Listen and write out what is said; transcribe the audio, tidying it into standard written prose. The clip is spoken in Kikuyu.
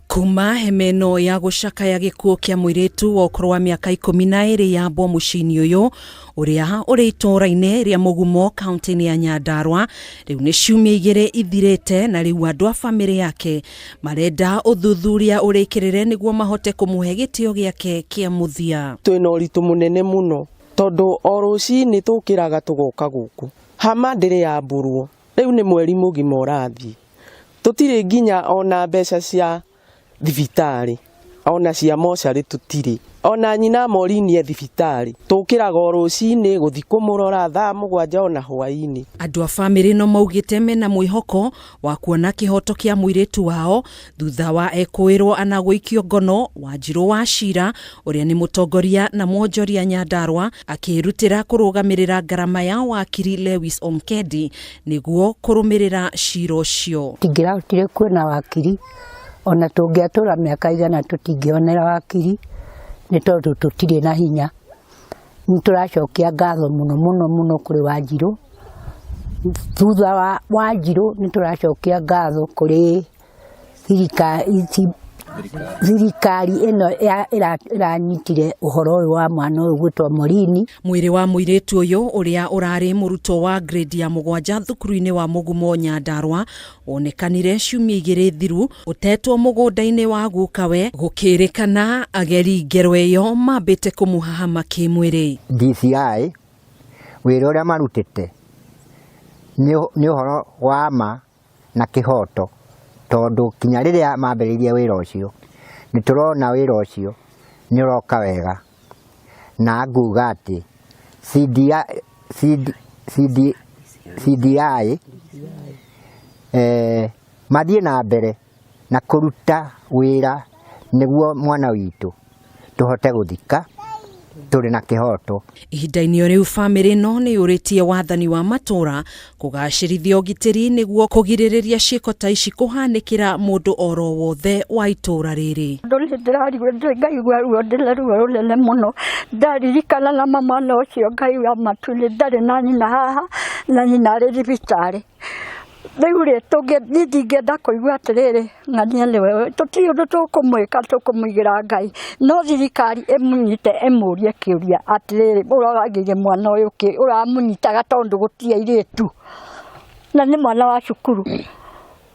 Kuma hema ĩno ya gũcakaya gĩkuũ kĩa mũirĩtu wa ũkũrũ wa mĩaka 12 yambwo mũciĩ-inĩ ũyũ ũrĩa ũrĩ itũũra-inĩ rĩa Mũgumo kaunti-inĩ ya Nyandarua, rĩu nĩ ciumia 2 ithirĩte na rĩu andũ a bamĩrĩ yake marenda ũthuthuria ũrĩkĩrĩre nĩguo mahote kũmũhe gĩtĩo gĩake kĩa mũthia. Twĩna ũritũ mũnene mũno tondũ o rũcinĩ tũkĩraga tũgoka gũkũ hama ndĩrĩ yambũrwo, rĩu nĩ mweri mũgima ũrathiĩ, tũtirĩ nginya ona mbeca cia thibitarĩ ona cia mocarĩ tũtirĩ, ona nyina Morini e thibitarĩ, tũkĩraga o rũcinĩ gũthiĩ kũmũrora thaa 7 ona hwaĩ-inĩ. Andũ a bamĩrĩ no maugĩte mena mwĩhoko wa kuona kĩhoto kĩa mũirĩtu wao thutha wa ekũĩrwo ana gũikio ngono Wanjirũ wa Cira ũrĩa nĩ mũtongoria na mwonjoria Nyandarua akĩrutĩra kũrũgamĩrĩra ngarama ya wakiri Lewis Onkedi nĩguo kũrũmĩrĩra cira ũcio. Tingĩrahotire kuona wakiri ona tũngĩatũra mĩaka 100 tũtingĩonera wakiri nĩ tondũ tũtirĩ na hinya. Nĩ tũracokia ngatho mũno mũno mũno kũrĩ Wanjirũ. Thutha wa Wanjirũ nĩ tũracokia ngatho kũrĩ thirikari ĩno ĩranyitire ũhoro ũyũ wa mwana ũyũ gwĩtwo Morini. Mwĩrĩ wa mũirĩtu ũyũ ũrĩa ũrarĩ mũrutwo wa grade ya 7 thukuru-inĩ wa Mũgumo Nyandarua wonekanire ciumia 2 thiru ũtetwo mũgũnda-inĩ wa gukawe gũkĩrĩkana ageri ngero ĩyo mambĩte kũmũhahama kĩmwĩrĩ. DCI wĩra ũrĩa marutĩte nĩ ũhoro wa ma na kĩhoto tondũ kinya rĩrĩa mambĩrĩirie wĩra ũcio nĩ tũrona wĩra ũcio nĩ ũroka wega na nguga atĩ CDI mathiĩ na mbere na kũruta wĩra nĩguo mwana witũ tũhote gũthika tũrĩ na kĩhoto. Ihinda-inĩ o rĩu bamĩrĩ ĩno nĩ yũrĩtie wathani wa matũũra kũgacĩrithia ũgitĩri nĩguo kũgirĩrĩria ciĩko ta ici kũhanĩkĩra mũndũ oro wothe wa itũũra rĩrĩ. Ndĩrarigwo ngaigua ruo, ndĩna ruo rũnene mũno ndaririkana na mwana ũcio Ngai wa matu-inĩ ndarĩ na nyina haha na nyina arĩ thibitarĩ. Rĩu rĩ niĩ ndingĩenda kũigua atĩrĩrĩ ng'ania nĩwe tũtirĩ ũndũ tũkũmwĩka tũkũmũigĩra Ngai no thirikari ĩmũnyite ĩmũrie kĩũria atĩrĩrĩ ũroragĩire mwana ũyũ kĩ ũramũnyitaga tondũ gũtirĩ airĩtu na nĩ mwana wa cukuru.